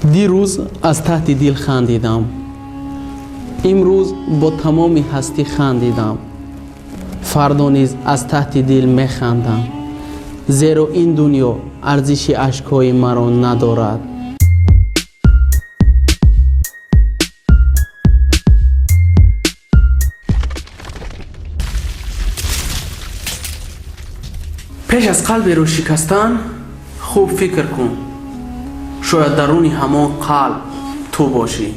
Дирӯз аз таҳти дил хандидам, имрӯз бо тамоми ҳастӣ хандидам, фардо низ аз таҳти дил механдам, зеро ин дунё арзиши ашкҳои маро надорад. Пеш аз қалберо шикастан хуб фикр кун, шояд даруни ҳамон қалб ту бошӣ.